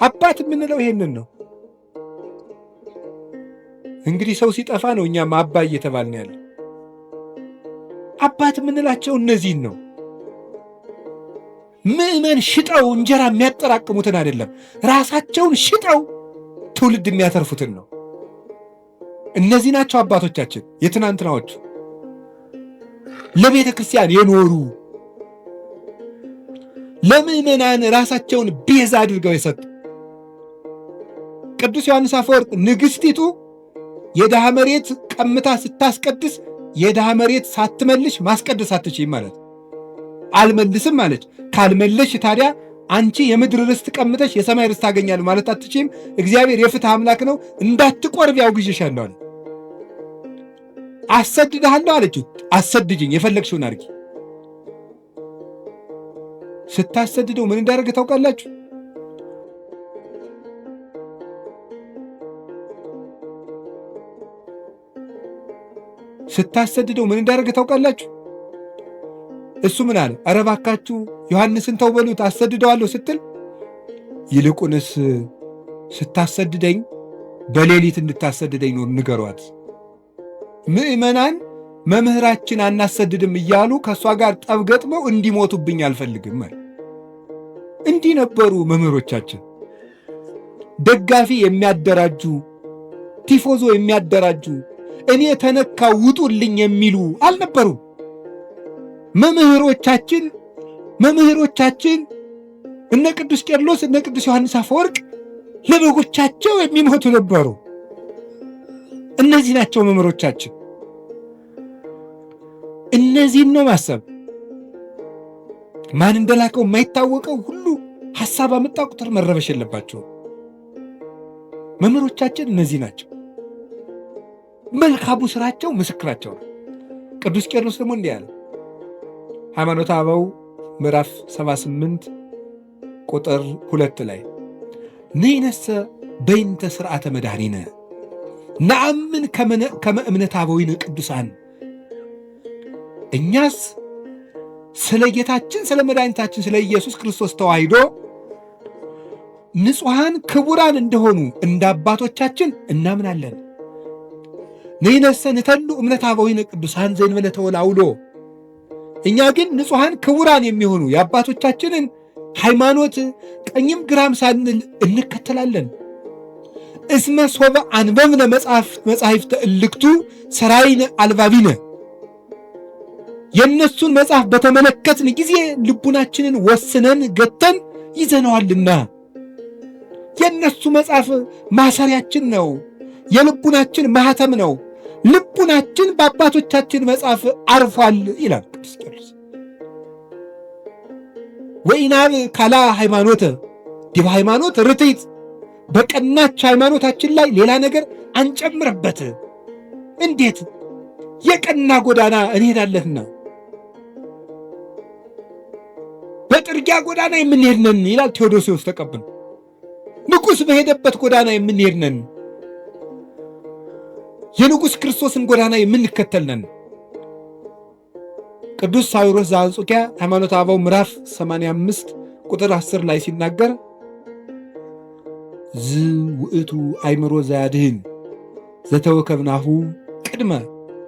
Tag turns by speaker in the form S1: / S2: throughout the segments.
S1: አባት የምንለው ይሄንን ነው። እንግዲህ ሰው ሲጠፋ ነው እኛም አባ እየተባልን ያለ። አባት የምንላቸው እነዚህን ነው። ምዕመን ሽጠው እንጀራ የሚያጠራቅሙትን አይደለም፣ ራሳቸውን ሽጠው ትውልድ የሚያተርፉትን ነው። እነዚህ ናቸው አባቶቻችን፣ የትናንትናዎቹ ለቤተ ክርስቲያን የኖሩ፣ ለምዕመናን ራሳቸውን ቤዛ አድርገው የሰጡ። ቅዱስ ዮሐንስ አፈወርቅ ንግሥቲቱ የድሃ መሬት ቀምታ ስታስቀድስ የድሃ መሬት ሳትመልሽ ማስቀደስ አትችይም ማለት፣ አልመልስም አለች። ካልመለሽ ታዲያ አንቺ የምድር ርስት ቀምተሽ የሰማይ ርስት ታገኛለህ ማለት አትችይም። እግዚአብሔር የፍትህ አምላክ ነው፣ እንዳትቆርብ ያውግዤሻለሁ አለ። አሰድድሃለሁ አለችው። አሰድጅኝ፣ የፈለግሽውን አድርጊ። ስታሰድደው ምን እንዳደረገ ታውቃላችሁ? ስታሰድደው ምን እንዳደረገ ታውቃላችሁ? እሱ ምን አለ? ኧረ እባካችሁ ዮሐንስን ተው በሉት አሰድደዋለሁ ስትል፣ ይልቁንስ ስታሰድደኝ በሌሊት እንድታሰድደኝ ነው ንገሯት። ምዕመናን መምህራችን አናሰድድም እያሉ ከእሷ ጋር ጠብ ገጥመው እንዲሞቱብኝ አልፈልግም አለ። እንዲህ ነበሩ መምህሮቻችን። ደጋፊ የሚያደራጁ፣ ቲፎዞ የሚያደራጁ፣ እኔ ተነካ ውጡልኝ የሚሉ አልነበሩም። መምህሮቻችን እነ ቅዱስ ቄርሎስ፣ እነ ቅዱስ ዮሐንስ አፈወርቅ ለበጎቻቸው የሚሞቱ ነበሩ። እነዚህ ናቸው መምህሮቻችን። እነዚህን ነው ማሰብ። ማን እንደላከው የማይታወቀው ሁሉ ሐሳብ አመጣ ቁጥር መረበሽ የለባቸውም። መምህሮቻችን እነዚህ ናቸው። መልካሙ ስራቸው ምስክራቸው ነው። ቅዱስ ቄርሎስ ደግሞ እንዲህ አለ። ሃይማኖተ አበው ምዕራፍ 78 ቁጥር 2 ላይ፣ ንሕነሰ በይንተ ሥርዓተ መድኃኒነ ነአምን ከመ እምነት አበዊነ ቅዱሳን። እኛስ ስለ ጌታችን ስለ መድኃኒታችን ስለ ኢየሱስ ክርስቶስ ተዋሕዶ ንጹሐን ክቡራን እንደሆኑ እንደ አባቶቻችን እናምናለን። ንሕነሰ ንተሉ እምነት አበዊነ ቅዱሳን ዘእንበለ ተወላውሎ። እኛ ግን ንጹሐን ክቡራን የሚሆኑ የአባቶቻችንን ሃይማኖት ቀኝም ግራም ሳንል እንከተላለን። እስመ ሶበ አንበብነ መጻሕፍተ እልክቱ ሰራይነ አልባቢነ። የእነሱን መጽሐፍ በተመለከትን ጊዜ ልቡናችንን ወስነን ገተን ይዘነዋልና። የእነሱ መጽሐፍ ማሰሪያችን ነው፣ የልቡናችን ማህተም ነው። ልቡናችን በአባቶቻችን መጽሐፍ አርፏል ይላል ቅዱስ ቄርሎስ። ወኢናብ ካላ ሃይማኖተ ዲበ ሃይማኖት ርትዕት፣ በቀናች ሃይማኖታችን ላይ ሌላ ነገር አንጨምርበት። እንዴት? የቀና ጎዳና እንሄዳለንና በጥርጊያ ጎዳና የምንሄድ ነን ይላል ቴዎዶሲዎስ ተቀብሎ። ንጉሥ በሄደበት ጎዳና የምንሄድ ነን። የንጉሥ ክርስቶስን ጎዳና የምንከተል ነን። ቅዱስ ሳዊሮስ ዘአንጾኪያ ሃይማኖተ አበው ምዕራፍ 85 ቁጥር 10 ላይ ሲናገር፣ ዝ ውእቱ አእምሮ ዘያድህን ዘተወከብናሁ ቅድመ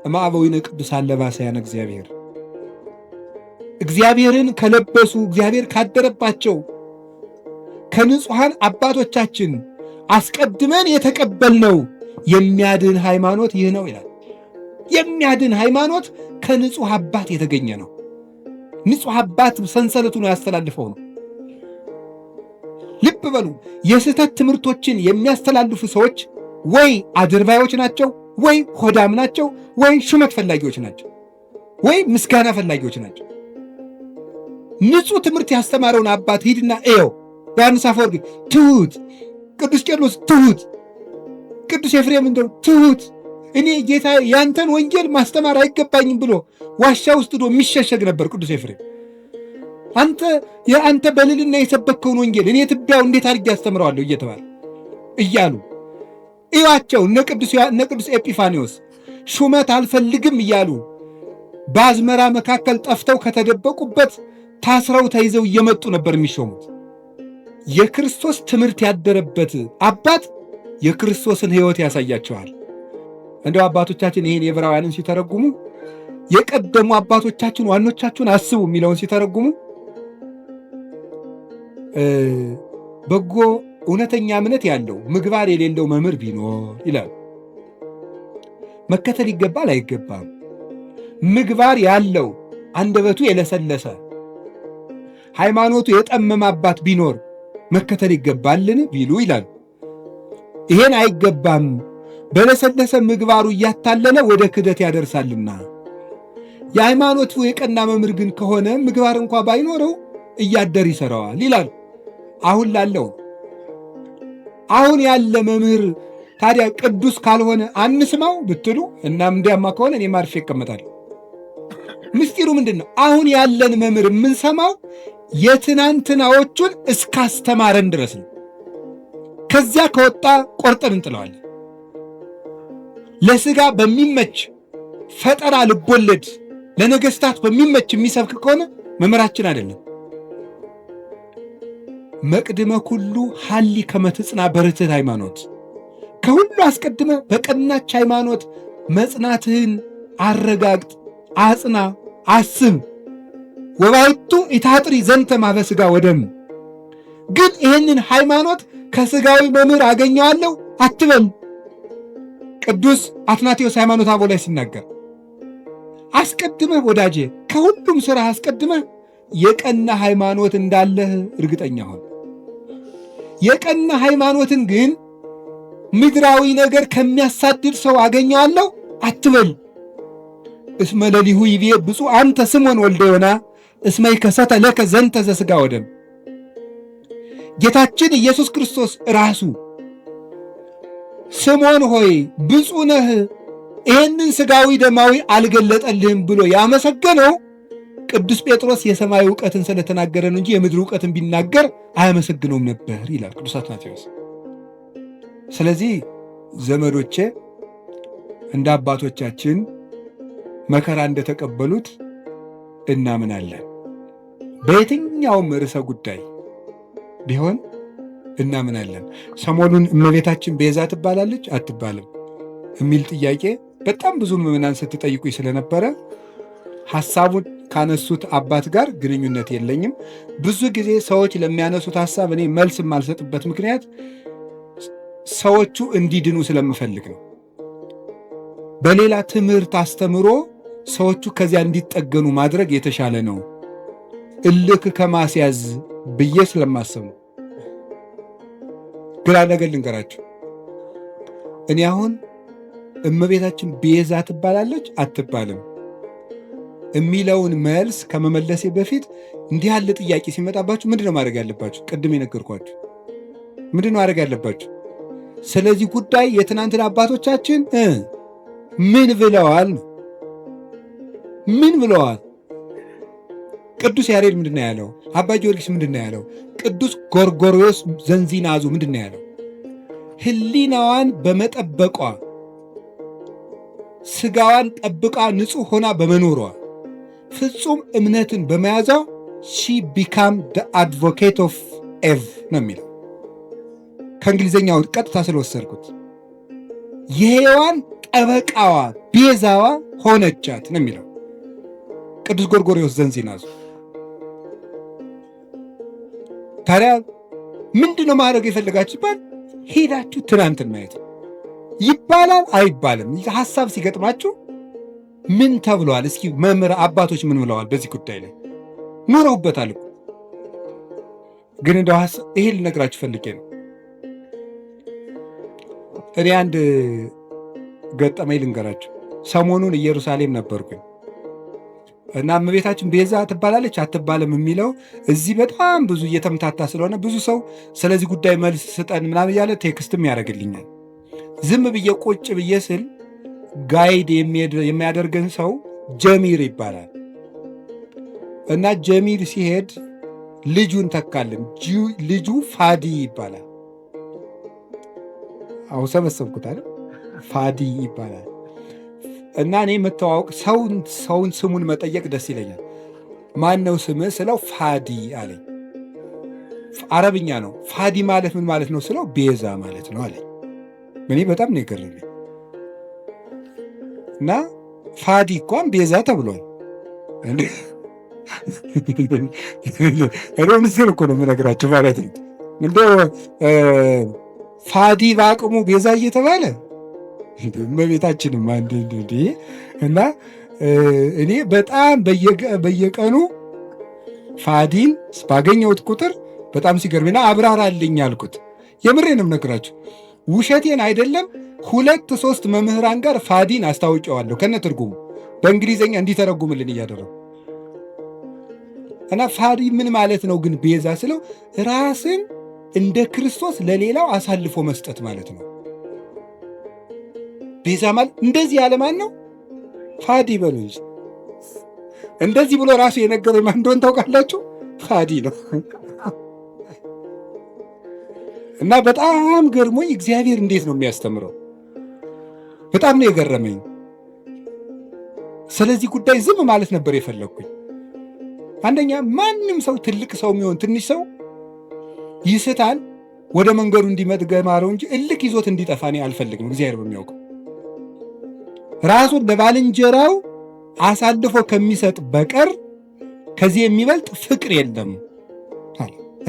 S1: እምአበዊነ ቅዱሳን ለባሰያነ እግዚአብሔር። እግዚአብሔርን ከለበሱ፣ እግዚአብሔር ካደረባቸው ከንጹሐን አባቶቻችን አስቀድመን የተቀበልነው የሚያድን ሃይማኖት ይህ ነው ይላል። የሚያድን ሃይማኖት ከንጹሕ አባት የተገኘ ነው። ንጹሕ አባት ሰንሰለቱን ያስተላልፈው ነው። ልብ በሉ፣ የስህተት ትምህርቶችን የሚያስተላልፉ ሰዎች ወይ አድርባዮች ናቸው፣ ወይ ሆዳም ናቸው፣ ወይ ሹመት ፈላጊዎች ናቸው፣ ወይ ምስጋና ፈላጊዎች ናቸው። ንጹሕ ትምህርት ያስተማረውን አባት ሂድና እየው። ዮሐንስ አፈወርቅ ትሁት፣ ቅዱስ ቄርሎስ ትሁት፣ ቅዱስ ኤፍሬም እንደው ትሁት፣ እኔ ጌታ ያንተን ወንጌል ማስተማር አይገባኝም ብሎ ዋሻ ውስጥ ዶ የሚሸሸግ ነበር ቅዱስ ኤፍሬም። አንተ በልልና የሰበከውን ወንጌል እኔ ትቢያው እንዴት አድርጌ አስተምረዋለሁ እየተባለ እያሉ እዩዋቸው። እነ ቅዱስ ኤጲፋኒዎስ ሹመት አልፈልግም እያሉ በአዝመራ መካከል ጠፍተው ከተደበቁበት ታስረው ተይዘው እየመጡ ነበር የሚሾሙት። የክርስቶስ ትምህርት ያደረበት አባት የክርስቶስን ሕይወት ያሳያቸዋል። እንደው አባቶቻችን ይህን የዕብራውያንን ሲተረጉሙ የቀደሙ አባቶቻችን ዋኖቻችሁን አስቡ የሚለውን ሲተረጉሙ በጎ እውነተኛ እምነት ያለው ምግባር የሌለው መምህር ቢኖር ይላል። መከተል ይገባል አይገባም? ምግባር ያለው አንደበቱ የለሰለሰ ሃይማኖቱ የጠመመ አባት ቢኖር መከተል ይገባልን ቢሉ ይላል። ይሄን አይገባም፣ በለሰለሰ ምግባሩ እያታለለ ወደ ክደት ያደርሳልና። የሃይማኖቱ የቀና መምህር ግን ከሆነ ምግባር እንኳ ባይኖረው እያደር ይሰራዋል ይላል። አሁን ላለው አሁን ያለ መምህር ታዲያ ቅዱስ ካልሆነ አንስማው ብትሉ እናም እንዲያማ ከሆነ እኔም አርፌ እቀመጣለሁ። ምስጢሩ ምንድን ነው? አሁን ያለን መምህር የምንሰማው የትናንትናዎቹን እስካስተማረን ድረስ ነው። ከዚያ ከወጣ ቆርጠን እንጥለዋለን። ለስጋ በሚመች ፈጠራ ልቦለድ ለነገስታት በሚመች የሚሰብክ ከሆነ መምህራችን አይደለም። መቅድመ ኩሉ ሀሊ ከመትጽና በርትዕት ሃይማኖት፣ ከሁሉ አስቀድመ በቀናች ሃይማኖት መጽናትህን አረጋግጥ፣ አጽና፣ አስብ። ወባሕቱ ኢታጥሪ ዘንተ ማበ ሥጋ ወደም፣ ግን ይህንን ሃይማኖት ከሥጋዊ መምህር አገኘዋለሁ አትበል። ቅዱስ አትናቴዎስ ሃይማኖተ አበው ላይ ሲናገር አስቀድመህ ወዳጄ ከሁሉም ሥራ አስቀድመህ የቀና ሃይማኖት እንዳለህ እርግጠኛ ሆን። የቀና ሃይማኖትን ግን ምድራዊ ነገር ከሚያሳድድ ሰው አገኘዋለሁ አትበል። እስመ ለሊሁ ይቤ ብፁዕ አንተ ስምዖን ወልደ ዮና እስመ ይከሰተ ለከ ዘንተ ዘሥጋ ወደም። ጌታችን ኢየሱስ ክርስቶስ ራሱ ስምዖን ሆይ ብፁዕ ነህ፣ ይህንን ሥጋዊ ደማዊ አልገለጠልህም ብሎ ያመሰገነው ቅዱስ ጴጥሮስ የሰማይ እውቀትን ስለተናገረ ነው እንጂ የምድር እውቀትን ቢናገር አያመሰግነውም ነበር ይላል ቅዱስ አትናቴዎስ። ስለዚህ ዘመዶቼ እንደ አባቶቻችን መከራ እንደተቀበሉት እናምናለን። በየትኛውም ርዕሰ ጉዳይ ቢሆን እናምናለን። ሰሞኑን እመቤታችን ቤዛ ትባላለች አትባልም የሚል ጥያቄ በጣም ብዙ ምዕመናን ስትጠይቁኝ ስለነበረ ሐሳቡን ካነሱት አባት ጋር ግንኙነት የለኝም። ብዙ ጊዜ ሰዎች ለሚያነሱት ሐሳብ እኔ መልስ የማልሰጥበት ምክንያት ሰዎቹ እንዲድኑ ስለምፈልግ ነው። በሌላ ትምህርት አስተምሮ ሰዎቹ ከዚያ እንዲጠገኑ ማድረግ የተሻለ ነው፣ እልክ ከማስያዝ ብዬ ስለማስብ ነው። ግራ ነገር ልንገራችሁ። እኔ አሁን እመቤታችን ቤዛ ትባላለች አትባልም የሚለውን መልስ ከመመለሴ በፊት እንዲህ ያለ ጥያቄ ሲመጣባችሁ ምንድን ነው ማድረግ ያለባችሁ? ቅድም የነገርኳችሁ ምንድን ነው ማድረግ ያለባችሁ? ስለዚህ ጉዳይ የትናንትን አባቶቻችን ምን ብለዋል? ምን ብለዋል? ቅዱስ ያሬድ ምንድን ነው ያለው? አባ ጊዮርጊስ ምንድን ነው ያለው? ቅዱስ ጎርጎርዮስ ዘንዚናዙ ምንድን ነው ያለው? ሕሊናዋን በመጠበቋ ስጋዋን ጠብቃ ንጹሕ ሆና በመኖሯ ፍጹም እምነትን በመያዟ she became the advocate of Eve ነው የሚለው። ከእንግሊዝኛው ቀጥታ ስለወሰድኩት የሔዋን ጠበቃዋ ቤዛዋ ሆነቻት ነው የሚለው ቅዱስ ጎርጎርዮስ ዘንዚናዙ። ታዲያ ምንድን ነው ማድረግ የፈለጋችሁ ይባል ሄዳችሁ ትናንትን ማየት ነው ይባላል አይባልም? ሀሳብ ሲገጥማችሁ ምን ተብለዋል? እስኪ መምህር አባቶች ምን ብለዋል በዚህ ጉዳይ ላይ ኖረውበታል እኮ። ግን እንደው ይሄ ልነግራችሁ ፈልጌ ነው። እኔ አንድ ገጠመኝ ልንገራችሁ። ሰሞኑን ኢየሩሳሌም ነበርኩኝ እና እመቤታችን ቤዛ ትባላለች አትባልም የሚለው እዚህ በጣም ብዙ እየተምታታ ስለሆነ ብዙ ሰው ስለዚህ ጉዳይ መልስ ስጠን ምናምን እያለ text ም ያደርግልኛል። ዝም ብዬ ቁጭ ብዬ ስል guide የሚያደርገን ሰው ጀሚር ይባላል እና ጀሚር ሲሄድ ልጁን ተካልን። ልጁ ፋዲ ይባላል። አሁን ሰበሰብኩት አይደል? ፋዲ ይባላል። እና እኔ መተዋወቅ ሰውን ስሙን መጠየቅ ደስ ይለኛል። ማን ነው ስምህ ስለው ፋዲ አለኝ። አረብኛ ነው። ፋዲ ማለት ምን ማለት ነው ስለው ቤዛ ማለት ነው አለኝ። እኔ በጣም ነው የገረመኝ። እና ፋዲ እንኳን ቤዛ ተብሏል። እኔ ምስል እኮ ነው የምነግራችሁ ማለት ነው። እንደ ፋዲ በአቅሙ ቤዛ እየተባለ እመቤታችንም አንድ እና እኔ በጣም በየቀኑ ፋዲን ባገኘሁት ቁጥር በጣም ሲገርምና አብራራልኝ አልኩት። የምሬንም ነግራችሁ ውሸቴን አይደለም። 2-3 መምህራን ጋር ፋዲን አስታውቂዋለሁ ከነ ትርጉሙ በእንግሊዘኛ እንዲተረጉምልን እያደረጉ እና ፋዲ ምን ማለት ነው ግን ቤዛ ስለው ራስን እንደ ክርስቶስ ለሌላው አሳልፎ መስጠት ማለት ነው። ቤዛ ማለት እንደዚህ ያለ ማን ነው? ፋዲ በሉ እንጂ። እንደዚህ ብሎ ራሱ የነገረኝ ማን እንደሆነ ታውቃላችሁ? ፋዲ ነው። እና በጣም ገርሞኝ እግዚአብሔር እንዴት ነው የሚያስተምረው? በጣም ነው የገረመኝ። ስለዚህ ጉዳይ ዝም ማለት ነበር የፈለግኩኝ። አንደኛ ማንም ሰው ትልቅ ሰው የሚሆን ትንሽ ሰው ይስታል፣ ወደ መንገዱ እንዲመጥገማረው እንጂ እልክ ይዞት እንዲጠፋ እኔ አልፈልግም። እግዚአብሔር በሚያውቀው ራሱን ለባልንጀራው አሳልፎ ከሚሰጥ በቀር ከዚህ የሚበልጥ ፍቅር የለም።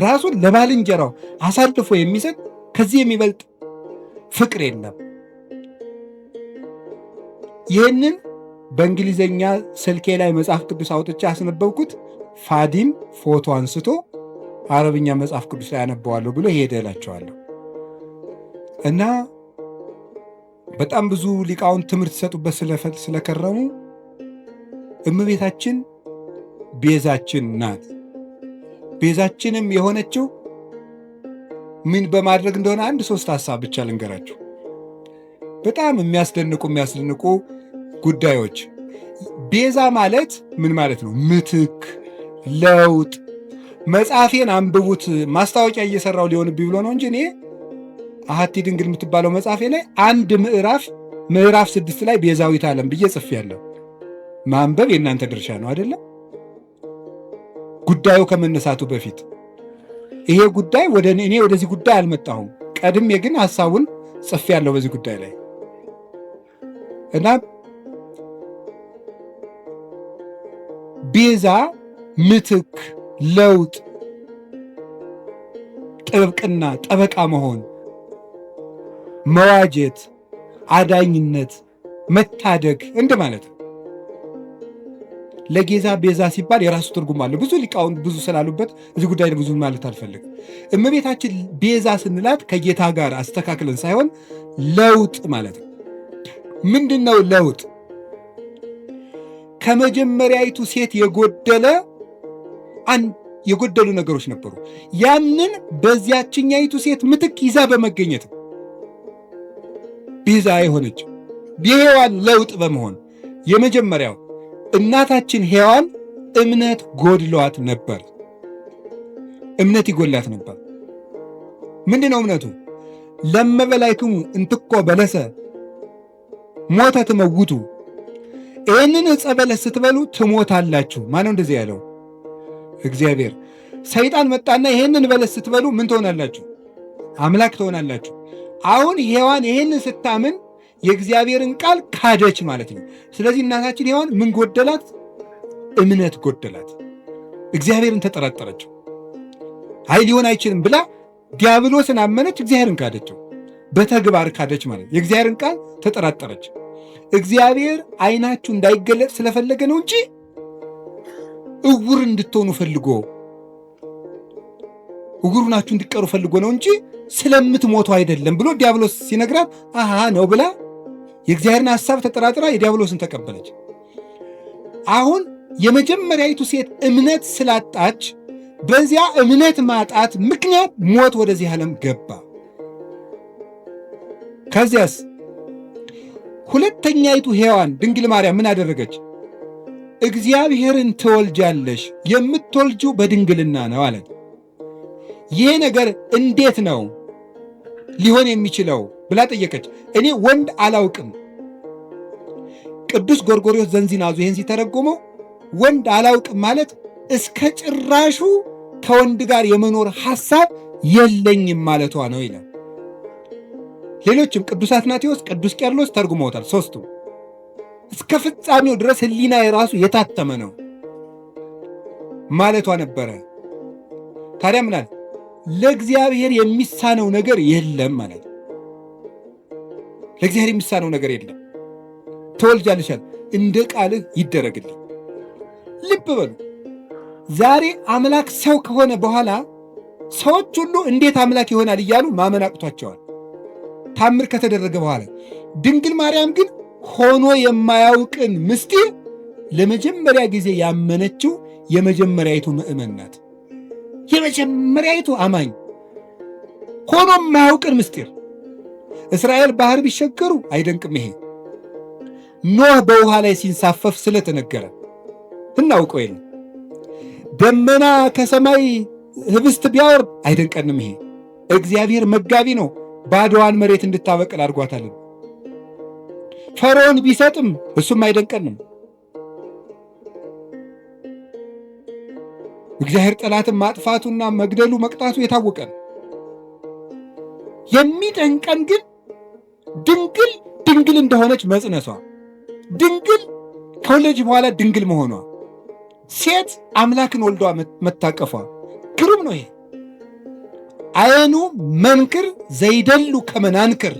S1: ራሱን ለባልንጀራው አሳልፎ የሚሰጥ ከዚህ የሚበልጥ ፍቅር የለም። ይህንን በእንግሊዘኛ ስልኬ ላይ መጽሐፍ ቅዱስ አውጥቼ አስነበብኩት። ፋዲም ፎቶ አንስቶ አረብኛ መጽሐፍ ቅዱስ ላይ አነበዋለሁ ብሎ ሄደ እላቸዋለሁ። እና በጣም ብዙ ሊቃውንት ትምህርት ሲሰጡበት ስለከረሙ እመቤታችን ቤዛችን ናት። ቤዛችንም የሆነችው ምን በማድረግ እንደሆነ 1-3 ሐሳብ ብቻ ልንገራችሁ። በጣም የሚያስደንቁ ጉዳዮች። ቤዛ ማለት ምን ማለት ነው? ምትክ፣ ለውጥ። መጽሐፌን አንብቡት፣ ማስታወቂያ እየሰራው ሊሆንብኝ ብሎ ነው እንጂ እኔ አሐቲ ድንግል የምትባለው መጽሐፌ ላይ አንድ ምዕራፍ 6 ላይ ቤዛዊት ዓለም ብዬ ጽፌያለሁ። ማንበብ የእናንተ ድርሻ ነው አይደለም? ጉዳዩ ከመነሳቱ በፊት ይሄ ጉዳይ ወደ እኔ ወደዚህ ጉዳይ አልመጣሁም። ቀድሜ ግን ሐሳቡን ጽፌያለሁ በዚህ ጉዳይ ላይ። እና ቤዛ ምትክ፣ ለውጥ፣ ጥብቅና፣ ጠበቃ መሆን፣ መዋጀት፣ አዳኝነት፣ መታደግ እንደማለት ነው። ለጌዛ ቤዛ ሲባል የራሱ ትርጉም አለው። ብዙ ሊቃውንት ብዙ ስላሉበት እዚህ ጉዳይ ብዙ ማለት አልፈልግም። እመቤታችን ቤዛ ስንላት ከጌታ ጋር አስተካክለን ሳይሆን ለውጥ ማለት ነው። ምንድነው ለውጥ? ከመጀመሪያይቱ ሴት የጎደለ አንድ የጎደሉ ነገሮች ነበሩ። ያንን በዚያችኛይቱ ሴት ምትክ ይዛ በመገኘት ቤዛ የሆነችው የሔዋን ለውጥ በመሆን የመጀመሪያው እናታችን ሔዋን እምነት ጎድሏት ነበር። እምነት ይጎላት ነበር። ምንድነው እምነቱ? ለመበላይክሙ እንትኮ በለሰ ሞተ ትመውቱ፣ ይህንን ዕፀ በለስ ስትበሉ ትሞታላችሁ። ማነው እንደዚህ ያለው? እግዚአብሔር። ሰይጣን መጣና ይህንን በለስ ስትበሉ ምን ትሆናላችሁ? አምላክ ትሆናላችሁ። አሁን ሔዋን ይህንን ስታምን የእግዚአብሔርን ቃል ካደች ማለት ነው። ስለዚህ እናታችን ሔዋን ምን ጎደላት? እምነት ጎደላት። እግዚአብሔርን ተጠራጠረችው። አይ ሊሆን አይችልም ብላ ዲያብሎስን አመነች፣ እግዚአብሔርን ካደችው። በተግባር ካደች ማለት ነው። የእግዚአብሔርን ቃል ተጠራጠረች። እግዚአብሔር ዓይናችሁ እንዳይገለጥ ስለፈለገ ነው እንጂ እውር እንድትሆኑ ፈልጎ እውር ናችሁ እንድትቀሩ ፈልጎ ነው እንጂ ስለምትሞቱ አይደለም ብሎ ዲያብሎስ ሲነግራት አሃ ነው ብላ የእግዚአብሔርን ሐሳብ ተጠራጥራ የዲያብሎስን ተቀበለች። አሁን የመጀመሪያይቱ ሴት እምነት ስላጣች በዚያ እምነት ማጣት ምክንያት ሞት ወደዚህ ዓለም ገባ። ከዚያስ ሁለተኛይቱ ሔዋን ድንግል ማርያም ምን አደረገች? እግዚአብሔርን ትወልጃለሽ፣ የምትወልጂው በድንግልና ነው አለ። ይሄ ነገር እንዴት ነው ሊሆን የሚችለው ብላ ጠየቀች። እኔ ወንድ አላውቅም። ቅዱስ ጎርጎርዮስ ዘንዚናዙ ይሄን ሲተረጉመው ወንድ አላውቅም ማለት እስከ ጭራሹ ከወንድ ጋር የመኖር ሐሳብ የለኝም ማለቷ ነው ይላል። ሌሎችም ቅዱስ አትናቴዎስ፣ ቅዱስ ቄርሎስ ተርጉመውታል። ሶስቱ እስከ ፍጻሜው ድረስ ሕሊና የራሱ የታተመ ነው ማለቷ ነበረ። ታዲያ ምናል ለእግዚአብሔር የሚሳነው ነገር የለም ማለት ለእግዚአብሔር የሚሳነው ነገር የለም። ትወልጃለሽ፣ እንደ ቃልህ ይደረግልኝ። ልብ በሉ፣ ዛሬ አምላክ ሰው ከሆነ በኋላ ሰዎች ሁሉ እንዴት አምላክ ይሆናል እያሉ ማመን አቅቷቸዋል። ታምር ከተደረገ በኋላ ድንግል ማርያም ግን ሆኖ የማያውቅን ምስጢር ለመጀመሪያ ጊዜ ያመነችው የመጀመሪያይቱ ምእመን ናት። የመጀመሪያይቱ አማኝ ሆኖ የማያውቅን ምስጢር እስራኤል ባህር ቢሸገሩ አይደንቅም። ይሄ ኖህ በውሃ ላይ ሲንሳፈፍ ስለተነገረ እናውቀው የለም። ደመና ከሰማይ ህብስት ቢያወርድ አይደንቀንም። ይሄ እግዚአብሔር መጋቢ ነው፣ ባዶዋን መሬት እንድታበቅል አድርጓታልን። ፈርዖን ቢሰጥም እሱም አይደንቀንም። እግዚአብሔር ጠላትን ማጥፋቱና መግደሉ መቅጣቱ የታወቀ ነው። የሚደንቀን ግን ድንግል ድንግል እንደሆነች መጽነሷ፣ ድንግል ከወለደች በኋላ ድንግል መሆኗ፣ ሴት አምላክን ወልዷ መታቀፏ ግሩም ነው። ይሄ አየኑ መንክር ዘይደሉ ከመናንክር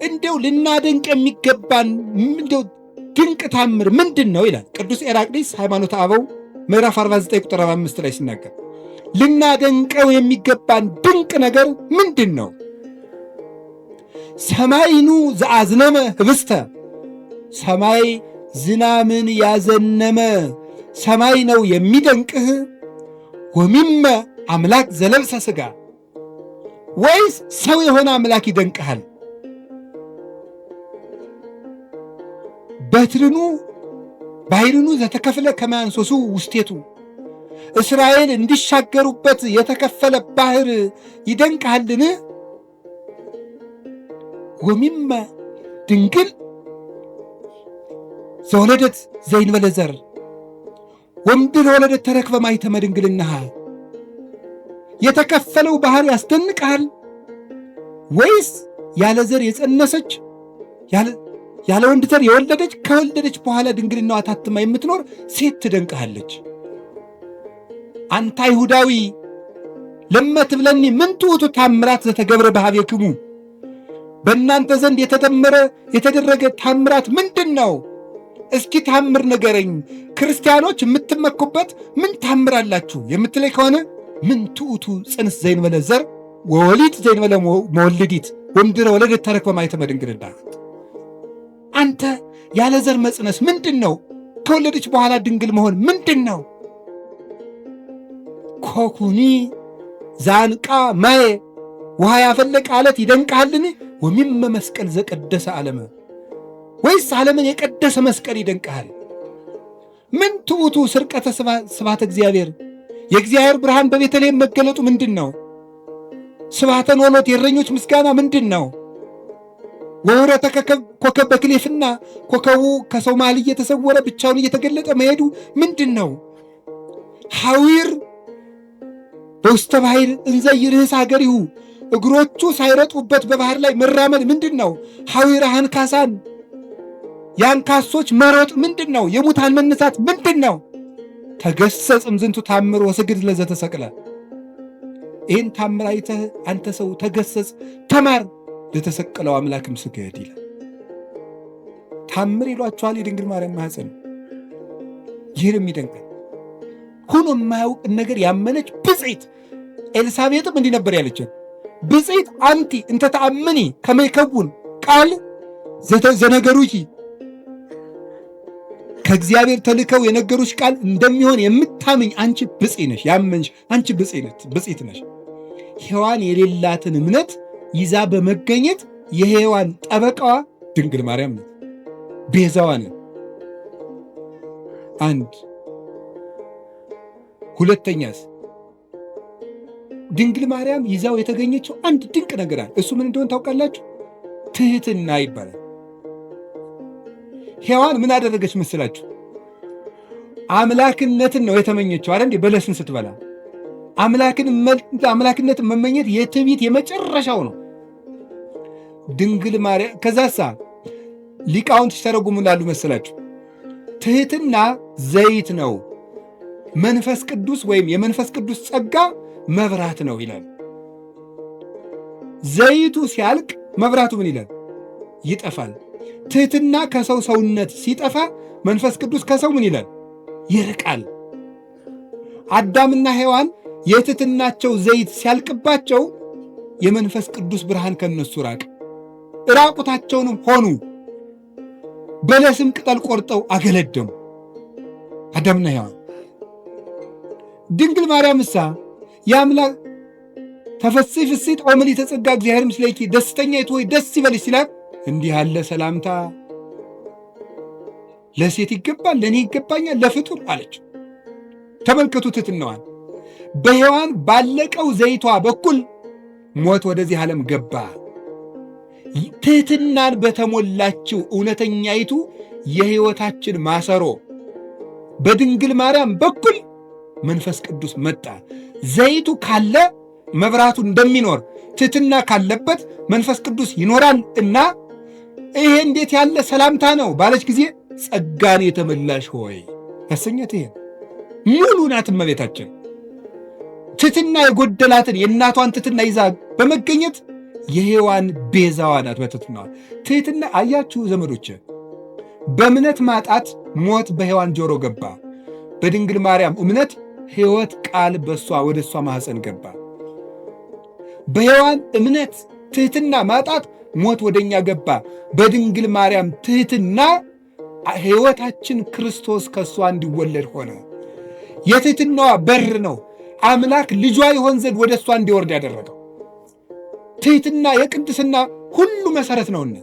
S1: እንደው ልናደንቅ የሚገባን እንደው ድንቅ ታምር ምንድን ነው ይላል ቅዱስ ኤራቅሊስ ሃይማኖተ አበው ምዕራፍ 49 ቁጥር 45 ላይ ሲናገር ልናደንቀው የሚገባን ድንቅ ነገር ምንድን ነው? ሰማይኑ ዘአዝነመ ህብስተ፣ ሰማይ ዝናምን ያዘነመ ሰማይ ነው የሚደንቅህ። ወሚመ አምላክ ዘለብሰ ሥጋ፣ ወይስ ሰው የሆነ አምላክ ይደንቅሃል? በትርኑ ባሕርኑ ዘተከፍለ ከማያንሶሱ ውስቴቱ፣ እስራኤል እንዲሻገሩበት የተከፈለ ባህር ይደንቅሃልን? ወሚመ ድንግል ዘወለደት ዘእንበለ ዘር ወምድር ወለደት ተረክበ ማኅተመ ድንግልናሃ፣ የተከፈለው ባህር ያስደንቅሃል ወይስ ያለ ዘር የጸነሰች ያለ ወንድ ዘር የወለደች ከወለደች በኋላ ድንግልናዋ ታትማ የምትኖር ሴት ትደንቅሃለች? አንተ አይሁዳዊ ለመ ትብለኒ ምን ትውእቱ ታምራት ዘተገብረ በኀቤክሙ፣ በእናንተ ዘንድ የተደመረ የተደረገ ታምራት ምንድን ነው? እስኪ ታምር ንገረኝ። ክርስቲያኖች የምትመኩበት ምን ታምር አላችሁ የምትለኝ ከሆነ ምን ትውእቱ ጽንስ ዘእንበለ ዘር ወወሊድ ዘእንበለ መወልዲት ወምድረ ወለደት ተረክበ ማኅተመ ድንግልና። አንተ ያለ ዘር መጽነስ ምንድን ነው? ከወለደች በኋላ ድንግል መሆን ምንድን ነው? ኮኩኒ ዛንቃ ማየ፣ ውሃ ያፈለቀ አለት ይደንቅሃልን? ወሚመ መስቀል ዘቀደሰ ዓለመ፣ ወይስ ዓለምን የቀደሰ መስቀል ይደንቅሃል? ምን ትዑቱ ስርቀተ ስብሐተ እግዚአብሔር፣ የእግዚአብሔር ብርሃን በቤተልሔም መገለጡ ምንድን ነው? ስብሐተ ኖሎት የእረኞች ምስጋና ምንድን ነው? ወውረተ ኮከብ በክሌፍና፣ ኮከቡ ከሰው መሃል እየተሰወረ ብቻውን እየተገለጠ መሄዱ ምንድን ነው? ሐዊር በውስተ ባሕር እንዘ ይርህስ ሀገሪሁ፣ እግሮቹ ሳይረጡበት በባህር ላይ መራመድ ምንድን ነው? ሐዊረ አንካሳን፣ የአንካሶች መሮጥ ምንድን ነው? የሙታን መነሳት ምንድን ነው? ተገሰጽ እምዝንቱ ታምር ወስግድ ለዘተሰቅለ፣ ይህን ታምር አይተህ አንተ ሰው ተገሰጽ፣ ተማር፣ ለተሰቀለው አምላክም ስገድ ይላል። ታምር ይሏቸዋል የድንግል ማርያም ማኅፀን። ይህን የሚደንቀን ሆኖ የማያውቅን ነገር ያመነች ብፅዕት ኤልሳቤጥም እንዲህ ነበር ያለችን፣ ብፅዕት አንቲ እንተ ተአምኒ ከመ ይከውን ቃል ዘነገሩኪ፣ ከእግዚአብሔር ተልከው የነገሩሽ ቃል እንደሚሆን የምታምኝ አንቺ ብፅዕት ነሽ፣ ያመንሽ አንቺ ብፅዕት ነሽ። ሔዋን የሌላትን እምነት ይዛ በመገኘት የሔዋን ጠበቃዋ ድንግል ማርያም ናት፣ ቤዛዋ ናት። አንድ ሁለተኛስ ድንግል ማርያም ይዛው የተገኘችው አንድ ድንቅ ነገር አለ። እሱ ምን እንደሆነ ታውቃላችሁ? ትህትና ይባላል። ሔዋን ምን አደረገች መስላችሁ? አምላክነትን ነው የተመኘችው አይደል? በለስን ስትበላ አምላክነትን መመኘት የትዕቢት የመጨረሻው ነው። ድንግል ማርያም ከዛሳ ሊቃውንት ሲተረጉሙ ላሉ መሰላችሁ ትሕትና ዘይት ነው፣ መንፈስ ቅዱስ ወይም የመንፈስ ቅዱስ ጸጋ መብራት ነው ይላል። ዘይቱ ሲያልቅ መብራቱ ምን ይላል? ይጠፋል። ትሕትና ከሰው ሰውነት ሲጠፋ መንፈስ ቅዱስ ከሰው ምን ይላል? ይርቃል። አዳምና ሔዋን የትሕትናቸው ዘይት ሲያልቅባቸው የመንፈስ ቅዱስ ብርሃን ከነሱ ራቅ፣ ራቁታቸውንም ሆኑ። በለስም ቅጠል ቆርጠው አገለደሙ አዳምና ሔዋን። ድንግል ማርያም እሳ የአምላክ ተፈሥሒ ፍሥሕት ኦ ምልዕተ ጸጋ እግዚአብሔር ምስሌኪ ደስተኛይቱ ሆይ ደስ ይበልሽ ሲላት እንዲህ ያለ ሰላምታ ለሴት ይገባል፣ ለእኔ ይገባኛል፣ ለፍጡር አለች። ተመልከቱ ትሕትናዋን። በሔዋን ባለቀው ዘይቷ በኩል ሞት ወደዚህ ዓለም ገባ። ትሕትናን በተሞላችው እውነተኛይቱ የሕይወታችን ማሰሮ በድንግል ማርያም በኩል መንፈስ ቅዱስ መጣ። ዘይቱ ካለ መብራቱ እንደሚኖር ትሕትና ካለበት መንፈስ ቅዱስ ይኖራል እና ይሄ እንዴት ያለ ሰላምታ ነው ባለች ጊዜ ጸጋን የተመላሽ ሆይ ያሰኘት ይሄ ሙሉ ናት እመቤታችን። ትሕትና የጎደላትን የእናቷን ትሕትና ይዛ በመገኘት የሔዋን ቤዛዋ ናት በትሕትናዋ። ትሕትና አያችሁ ዘመዶች፣ በእምነት ማጣት ሞት በሔዋን ጆሮ ገባ። በድንግል ማርያም እምነት ሕይወት ቃል በእሷ ወደ እሷ ማኅፀን ገባ። በሔዋን እምነት ትሕትና ማጣት ሞት ወደኛ ገባ። በድንግል ማርያም ትሕትና ሕይወታችን ክርስቶስ ከእሷ እንዲወለድ ሆነ። የትሕትናዋ በር ነው አምላክ ልጇ ይሆን ዘንድ ወደ እሷ እንዲወርድ ያደረገው። ትሕትና የቅድስና ሁሉ መሠረት ነውና